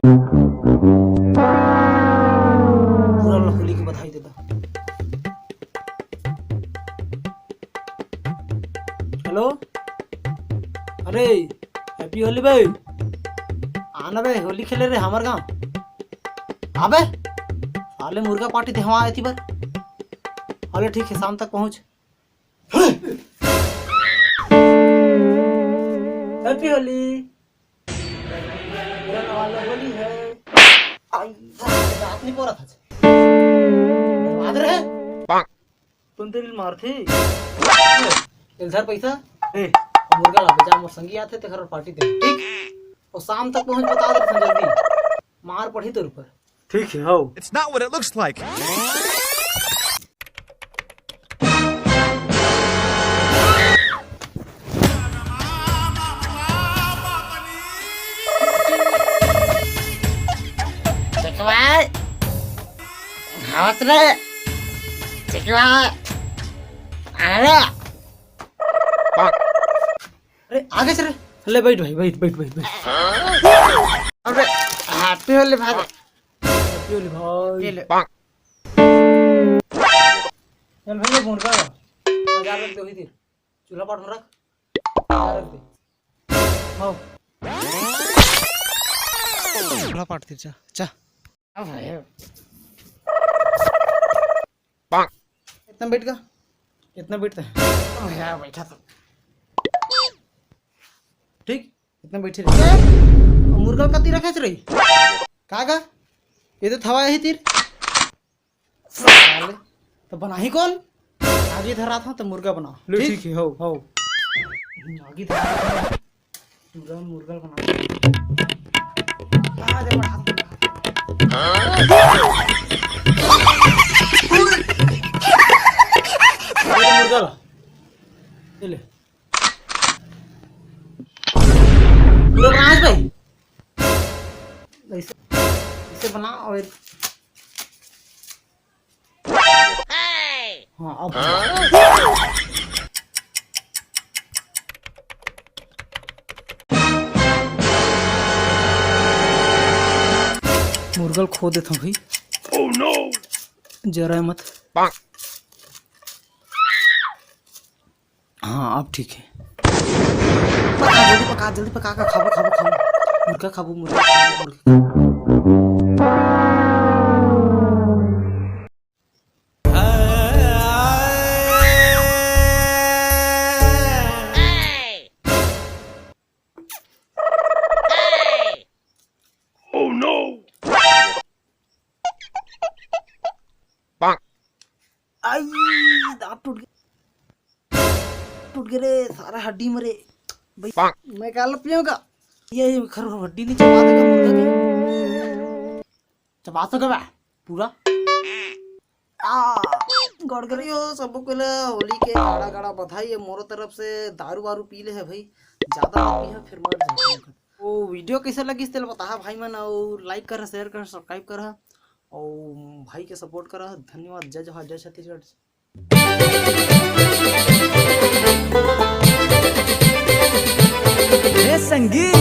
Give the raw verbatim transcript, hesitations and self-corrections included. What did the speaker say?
पूरा होली के बधाई देता। हेलो, अरे, हैप्पी होली भाई। आना बे, होली खेले रे हमर गांव। अबे साले, मुर्गा पार्टी देहवा आए थी बर। अरे ठीक है, शाम तक पहुंच। हैप्पी होली। आई, रात नहीं पो रहा था। बर्बाद रहे। कौन तेरी मार थी? इधर पैसा। ए, मुर्गा ला बचा, मोर संगी आथे, तेखर पार्टी दे, ठीक? और शाम तक पहुंच, बता दे जल्दी। मार पड़ी तेरे ऊपर। ठीक है, हो। It's not what it looks like. चिकवा, हाथ रे, चिकवा, अरे। अरे, आगे से रे। ले, बैठ भाई, बैठ, बैठ, बैठ, बैठ। अबे, हैप्पी होली भाई। हैप्पी होली भाई। ये ले। चल भाई, ये मुर्गा बाजार रख दे, वही दे। चूल्हा पाट में रख। बाजार रख दे। हाँ। चूल्हा पाट दे, जा, जा। अब है। इतना बैठ का? इतना बैठता है? अब है, बैठा तो। ठीक, इतना बैठे रहे। मुर्गा का तीर रखे रही? का का? ये तो थवा ही तीर। साले, तो बनाही कौन? आगी धरा था तो मुर्गा बना। ले, ठीक? ठीक है, हो। हो। आगी धरा था, मुर्गा, मुर्गा बना। आ, दे, बढ़ा, बढ़ा। ये ले मुर्गा ला। ये ले। पूरा बना है भाई। ऐसे, ऐसे बना और हाँ, अब मुर्गल खो देता हूँ भाई। Oh no! जरा मत। हाँ, अब ठीक है। पका, जल्दी पका, जल्दी पका, का खाबो, खाबो, खाबो। मुर्गा खाबो, मुर्गा खाबो, मुर्गा। Oh no! आई, दांत टूट गए, टूट गए रे, सारा हड्डी मरे भाई। मैं क्या पीऊंगा? ये खर हड्डी नहीं चबा देगा मुर्गा के, चबा सके बा पूरा। आ, गड़ गलियो सबो के ला होली के गाड़ा गाड़ा बधाई है मोरो तरफ से। दारू वारू पी ले है भाई, ज्यादा मत पी है, फिर मर जाए। तो वीडियो कैसे लगिस तेला बताहा भाई मन, और लाइक कर, शेयर कर, सब्सक्राइब कर, और भाई के सपोर्ट कर। धन्यवाद। जय जोहार, जय छत्तीसगढ़। हे संगीत,